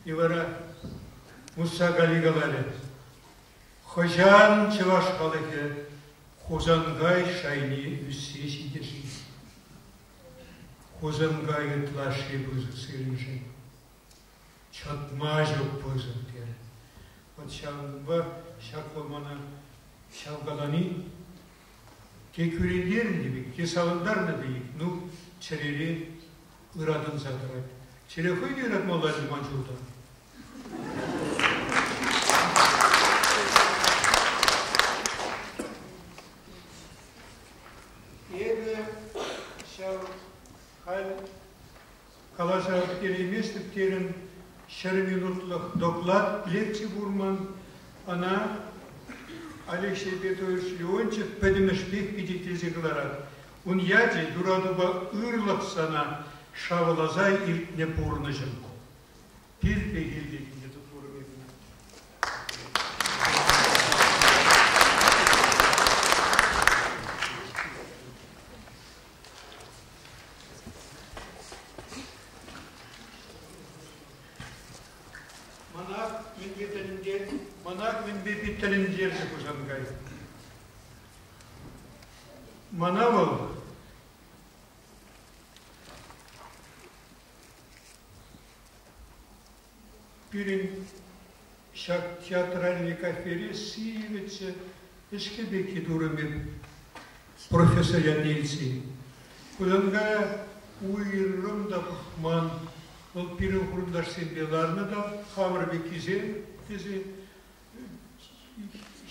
И вара Мусса Гали каларӗ, хӑҫан чӑваш халӑхӗ Хусанкай шайне ӳссе ҫитӗ-ши? Хусанкай ытлашши пысӑк сирӗншӗн. Чӑтма ҫук пысӑк терӗ. Вӑт ҫавӑнпа ҫак вӑл мана ҫав калани те кӳрентернӗ пек, те савӑнтарнӑ пек, ну, чӗрере ыратӑнса тӑрать. Чӗре хӑй те ыратмалла ман ҫулта. Эпӗ ҫав халь каласа пӗтерейместӗп терӗм, ҫӗр минутлӑх доклад лекци пур ман. Ӑна Алексей Петрович Леонтьев пӗтӗмӗшпех пичетлесе кӑларать. Ун ячӗ юратупа ырлӑх сана шавласа иртнӗ пурнӑҫӑм. Пирте килте турӑм эпӗ. Манах мӗнпе тӗлӗнтер, манах мӗнпе пит тӗлӗнтерчӗ Хусанкай. Мана вӑл Пирӗн ҫак театральный кафере сивӗччӗ, ӗҫкӗ пекки турӑм эп профессор ятне илсен. Хусанкая уйрӑм та пӑхман. Вӑл пирӗн хурӑнташсемпе ларнӑ та хамӑр пеккисем тесе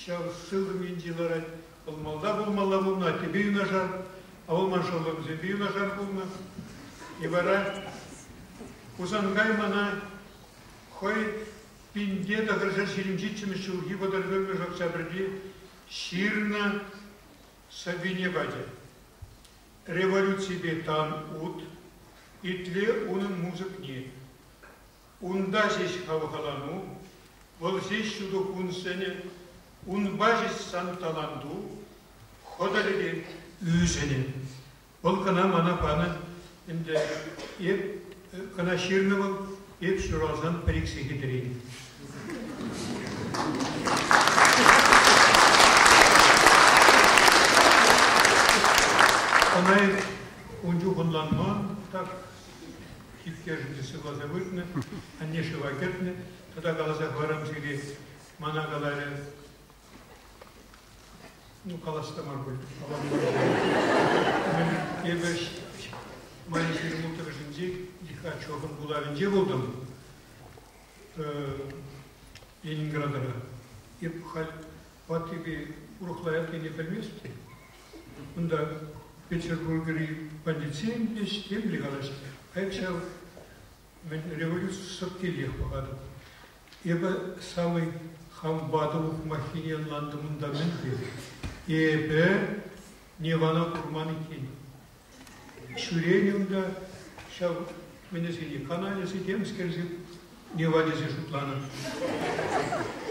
ҫав сылтӑм енче ларать. Вӑл малта пулмалла пулнӑ, аттепе юнашар, а вӑл ман шӑллӑмсемпе юнашар пулнӑ. И вара Хусанкай мана хӑй 1927 ҫулхи 31 октябрьте ҫырнӑ сӑввине пачӗ. Революципе тан ут, итле унӑн мусӑкне. Унта ҫеҫ хавхалану, вӑл ҫеҫ ҫутӑ кун сӗнӗ, унпа ҫеҫ сан таланту, хӑтӑлӗ те ӳсӗнӗ. Вӑл кӑна мана панӑ ӗнтӗ. Эп кӑна ҫырнӑ вӑл, эп ҫуралсан пӗр-ик сехетрен. Ӑна эп ун чух ӑнланман так. Типтершӗн сывласа выртнӑ, анне шыва кӗртнӗ. Тата каласа хӑварам сире, мана каларӗ, ну, калас та мар пуль. Эпӗ май 26-мӗшӗнче Лихачевӑн вулавӗнче пултӑм Ленинградра. Эп халь ваттипе урӑхла ятлине пӗлместӗп. Унта Петербургри бандитсем те темле калаҫҫӗ. А эп ҫав мӗн революци сӑпкиллех пӑхатӑп. Эпӗ самый хам ватӑ ухмаххине ӑнлантӑм унта мӗнле. Эпӗ Невана курман иккен. Ҫӳренӗ унта ҫав мӗнӗсене, каналӗсем темскерсем Нева тесе шутланӑ.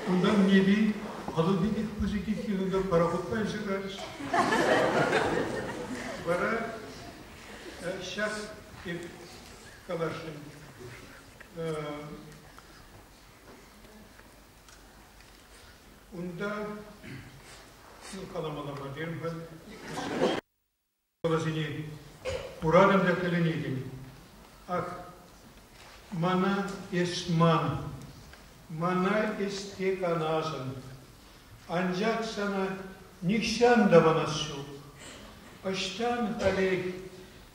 Унтан Неви Атӑл пекех пысӑк иккен, унта пароходпа илсе кайрӗҫ. Вара ҫак эп каласшӑн. Унта, ну, каламалла мар терӗм-ха. Вӗсене куратӑн та тӗлӗнетӗн. Ах, мана эс ман, мана эс тек ан асӑн. Анчах сана нихҫан та манас ҫук. Ӑҫтан халех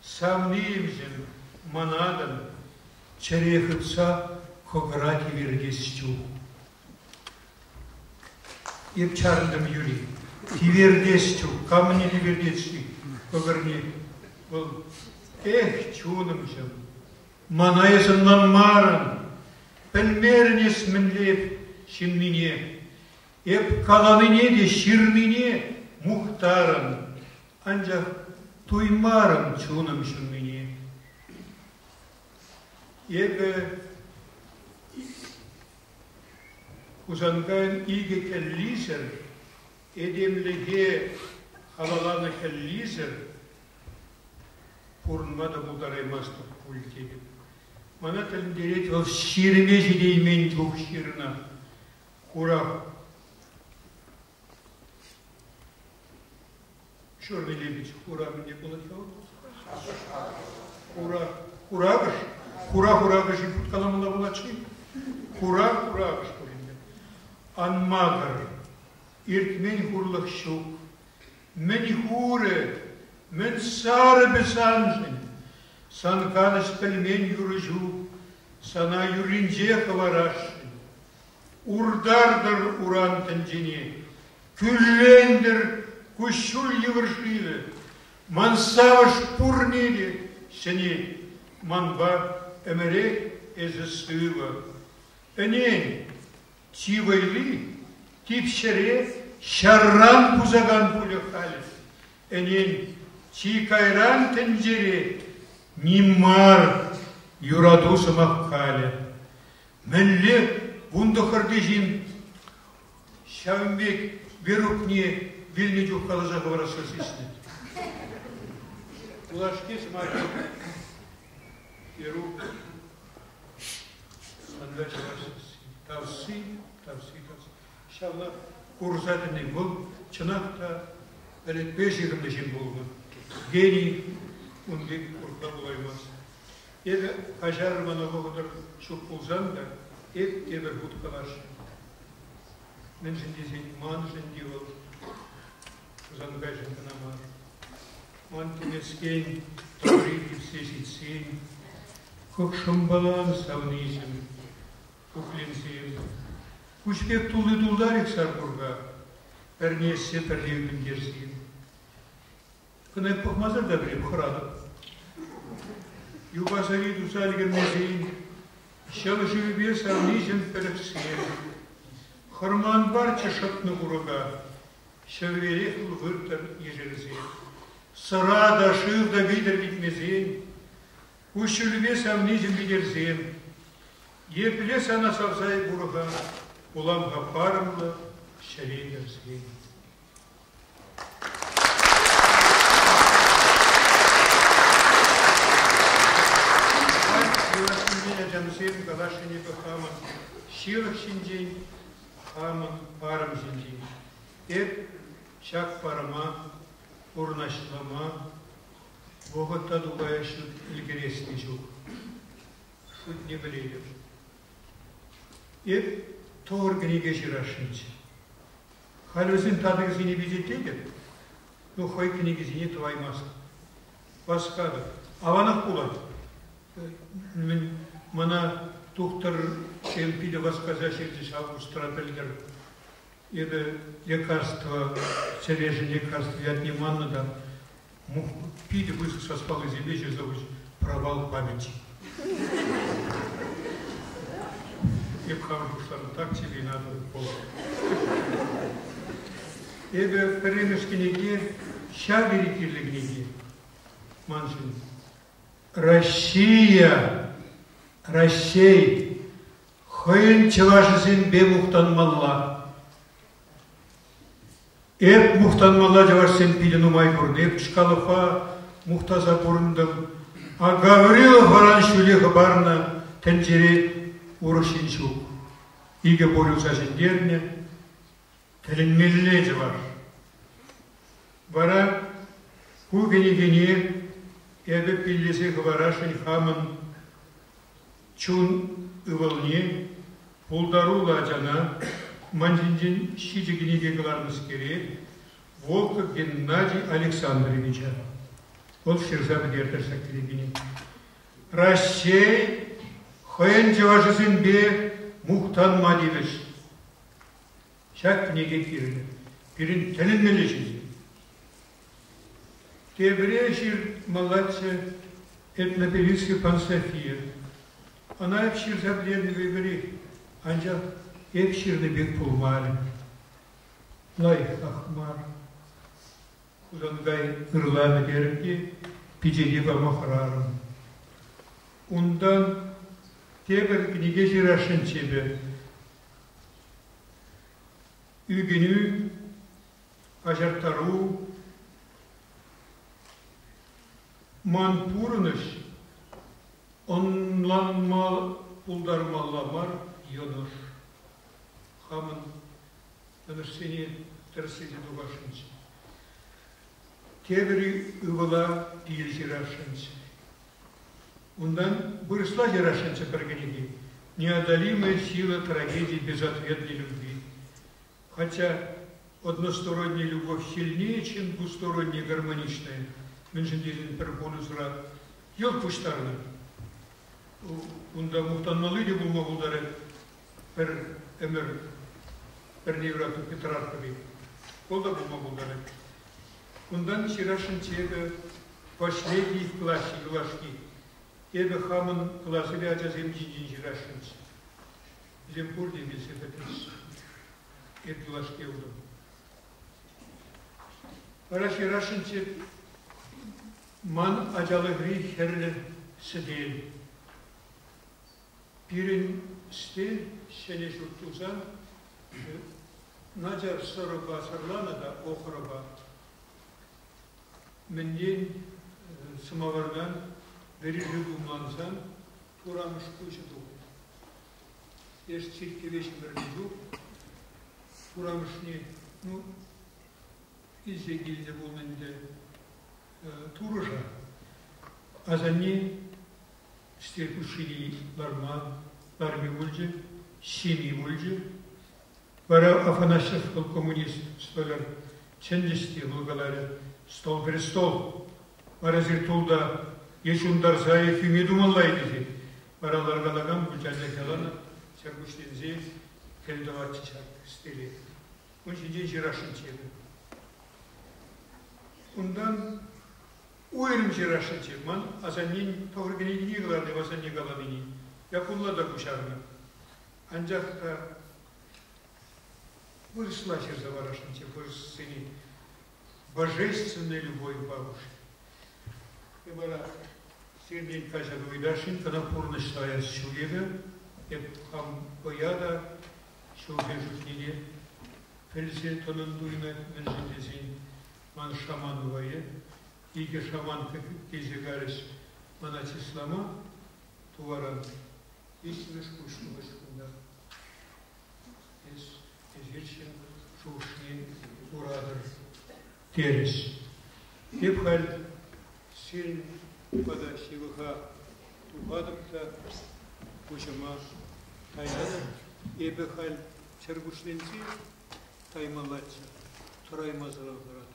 савнийӗмсем манатӑн, чӗре хытса кӑкӑра тивертес чух. Эп чарӑнтӑм юри. Тивертес чух, камне тивертес-ши кӑкӑрне? Вӑл, эх, чунӑмҫӑм, мана эс ӑнланмарӑн, пӗлмерӗн эс мӗнле эп ҫыннине. Эп каланине те ҫырнине мухтарӑн, анчах туймарӑн чунӑм ҫуннине. Эпӗ Хусанкайӑн икӗ кӗллисӗр, этемлӗхе халалланӑ кӗллисӗр пурӑнма та пултараймастӑп пуль тетӗп. Мана тӗлӗнтерет вӑл ҫирӗме ҫитеймен чух ҫырнӑ хурах. Черный лебедь хура мӗнле пулать-ха вӑл? Хура, хуракӑш? Хура хуракӑш каламалла пулать-ши? Хура хуракӑш пулин те. Ан макӑр, иртмен хурлӑх ҫук. Мӗн хурӗ, мӗн сарӑпӗ саншӑн? Сан канӑҫ пӗлмен юрӑҫу сана юрринче хӑварасшӑн. Уртартӑр уран тӗнчене, кӳллентӗр куҫҫуль йывӑр шывӗ. Ман савӑш пурне те ҫӗнет, манпа ӗмӗрех эсӗ сывӑ. Ӗнен, чи вӑйли тип ҫӗре ҫарран пусакан пулӗ халӗ. Ӗнен, чи кайран тӗнчере ним мар юрату сӑмах калӗ. Мӗнле 19-ти ҫын ҫавӑн пек Верукне вилнӗ чух каласа хӑварасса сиснӗ. Юлашки сӑмахӗ Верук санра чӑваш тавси, тавси, тавси. Ҫавна курса тӗнӗ вӑл чӑнах та ӗлӗкпе ҫыхӑннӑ ҫын пулнӑ. Гений ун пек урӑхла пулаймасть. Эпӗ каҫарӑр мана вӑхӑтӑр ҫук пулсан та, эп тепӗр хут каласшӑн. Мӗншӗн тесен маншӑн те вӑл Хусанкайшӑн кӑна мар. Ман тӗмескен тӑрри типсе ҫитсен, кӑкшӑмпалан савниҫӗм, кукленсем, куҫ пек тулли тултарик сар курка, пӗрне ӗҫсе пӗрле ӳкӗнтерсен. Кӑна пӑхмасӑр та пӗлеп, хӑратӑп. Юпасари туса ӗлкӗрмесен, ҫӑл шывӗпе савниҫӗм пӗрӗхсем, хӑрман парччӗ шӑтнӑ курӑка, ҫӗвверех выртӑр ешерсе. Сӑра та, шыв та витӗр витмесен, куҫҫулӗпе савниҫӗм витерсем, епле сана савса эп урӑха, пулам-ха парӑмлӑ ҫӗре кӗрсен. Юлашкинчен ачамсем каласшӑн эпӗ хамӑн ҫылӑх ҫинчен, хамӑн парӑм ҫинчен. Эп ҫак парӑма пурнӑҫлама вӑхӑт та тупаяс ҫук, ӗлкӗрес те ҫук. Шутне пӗлетӗп. Эп тӑвӑр кӗнеке ҫырасшӑнччӗ. Халь вӗсен татӑкӗсене пичетлетӗп, ну хӑй кӗнекисене тӑваймастӑп. Васкатӑп. Аванах пулать. Мӗн мана тухтӑр питӗ васкаса ҫырчӗ августра пӗлтӗр. Эпӗ лекарство, чӗрешӗн лекарство ятне маннӑ та питӗ пысӑк саспаллисемпе ҫырса хучӗ провал памяти. Эп хам шутланӑ, так тебе и надо было. Эпӗ пӗрремӗш кӗнеке ҫав тери кирлӗ кӗнеке маншӑн. Россия, Раҫҫей хӑйӗн чӑвашӗсемпе мухтанмалла. Эп мухтанмалла чӑвашсем питӗ нумай курнӑ. Эп Чкалова мухтаса пурӑнтӑм. А Гаврилов вара ҫӳле хӑпарнӑ тӗнчере урӑх ҫын ҫук. Икӗ полюса ҫӗнтернӗ. Тӗлӗнмелле чӑваш. Вара ку кӗнекене эпӗ пиллесе хӑварасшӑн хамӑн чун ывӑлне, пултаруллӑ ачана, ман ҫинчен ҫичӗ кӗнеке кӑларнӑскере, Волков Геннадий Александровича. Вӑл ҫырса пӗтертӗр ҫак кӗнекене. Раҫҫей хӑйӗн чӑвашӗсемпе мухтанма тивӗҫ. Ҫак кӗнеке кирлӗ. Пирӗн тӗлӗнмелле ҫынсем. Тепре ҫырмаллаччӗ этнопевицкий Пан-София. Ӑна эп ҫырса пӗтернӗ пӗрех, анчах эп ҫырнӑ пек пулмарӗ. Лайӑхах мар. Хусанкай ырланӑ терӗм те пичете пама хӑрарӑм. Унтан тепӗр кӗнеке ҫырасшӑнччӗ эпӗ. Ӳкӗнӳ, каҫарттару, ман пурӑнӑҫ. Ӑнланма пултармалла мар йӑнӑш. Хамӑн йӑнӑшсене тӗрӗслесе тухасшӑнччӗ. Тепӗр ывӑла пил ҫырасшӑнччӗ. Унтан вырӑсла ҫырасшӑнччӗ пӗр кӗнеке «Неодолимая сила трагедии безответной любви». Хотя односторонняя любовь сильнее, чем двусторонняя гармоничная, мӗншӗн тесен пӗр полюсра йӑлт пуҫтарнӑ. Унта мухтанмалли те пулма пултарать пӗр ӗмӗр пӗрне юратнӑ Петрарка пек. Вӑл та пулма пултарать. Унтан ҫырасшӑнччӗ эпӗ последний в классе юлашки. Эпӗ хамӑн класри ачасем ҫинчен ҫырасшӑнччӗ. Вӗсем пурте вилсе пӗтрӗҫ. Эп юлашки юлтӑм. Вара ҫырасшӑнччӗ ман ачалӑхри хӗрлӗ сӗтел. Пирӗн сӗтел ҫӗнӗ ҫурт тусан начар сӑрӑпа сӑрланӑ та охрӑпа. Мӗнтен сӑмавартан вӗри шыв тумлансан турамӑш куҫӗ тухнӑ. Эс чиркӗве ҫӗмӗрнӗ чух турамӑшне ну, илсе килнӗ пулнӑ ӗнтӗ турӑша. Асанне сӗтел хушшине ларма ларми пулчӗ, ҫими пулчӗ. Вара Афанасьев вӑл коммунист столяр чӗнчӗҫ те вӑл каларӗ, стол престол. Вара сир тулта е ҫунтарса, е хӳме тумалла-и тесе. Вара ларкалакан пулчӗ, анчах яланах чӗркуҫленсе кӗл тӑватчӗ ҫак сӗтеле. Ун ҫинчен ҫырасшӑнччӗ эпӗ. Унтан уйрӑм ҫырасшӑнччӗ. Ман асаннен тӑхӑр кӗнекине кӑларнӑ асанне каланине. Якунла та куҫарнӑ. Анчах та вырӑсла ҫырса парасшӑнччӗ вырӑссене. Божественная любовь бабушки. Эп вара сиртен каҫару ыйтасшӑн, кӑна пурнӑҫлаяс ҫук эпӗ. Эп хам вӑя та ҫулсен шутне те пӗлсе тӑнӑн туйӑнать, мӗншӗн тесен ман шаман вӑйӗ. Икӗ шаман килсе карӗҫ мана чыслама туваран. Виҫҫӗмӗш пуҫлӑхӗ кунта. Эс эсир ҫын шухӑшне куратӑр терӗҫ. Эп халь сирӗн пата ҫывӑха тухатӑп та пуҫӑма таятӑп. Эпӗ халь чӗркуҫленсе таймаллаччӗ, тӑраймасӑрах тӑратӑп.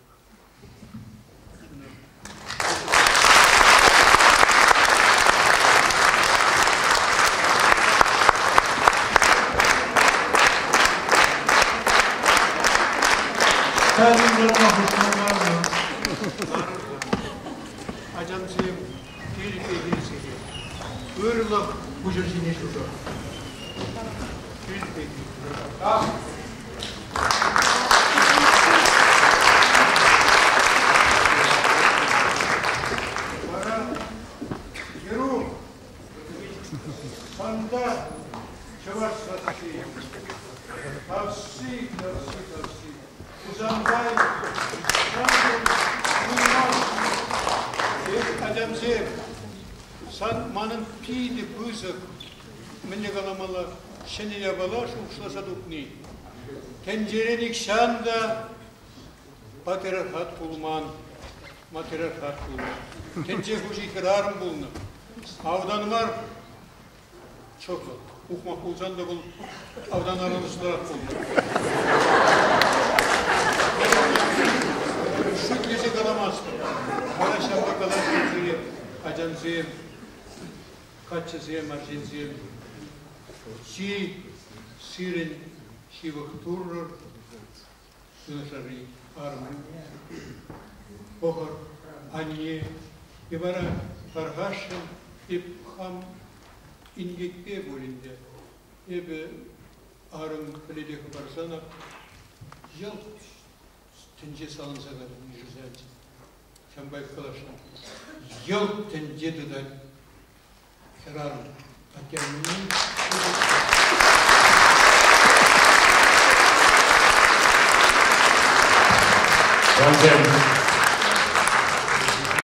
Сталин ларма хушман Ачамсем, килте сире. Ырлӑх пуҫӑр ҫине ҫутӑр. Килте Вара Еру санда чӑваш сасси. Тавсси, тавсси, тавсси. Хусанкай, Эх, ачамсем, сан манӑн питӗ пысӑк, мӗнле каламалла, ҫӗнӗ япала шухӑшласа тупни. Тӗнчере нихҫан та патриархат пулман, матриархат пулнӑ. Тӗнче хуҫи хӗрарӑм пулнӑ. Автан мар, чӑхӑ. Ухмах пулсан та вӑл автан арӑмӑшлӑрах пулнӑ. Шӳтлесе каламастӑп. Вара ҫапла калаҫнӑ сире, ачамсем, каччӑсем, арҫынсем. Чи сирӗн ҫывӑх туррӑр, юнашарри арӑмӗ. Пӑхӑр, анне, е вара тархасшӑн эп хам инкекпе пуль ӗнтӗ. Эпӗ арӑм пӗлӗте хӑпарсанах йӑлт тӗнче саланса кайрӗ, ишӗлсе анчӗ. Ҫавӑнпа эп каласшӑн, йӑлт тӗнче тытать хӗрарӑм атте-анне. Тӑвансем,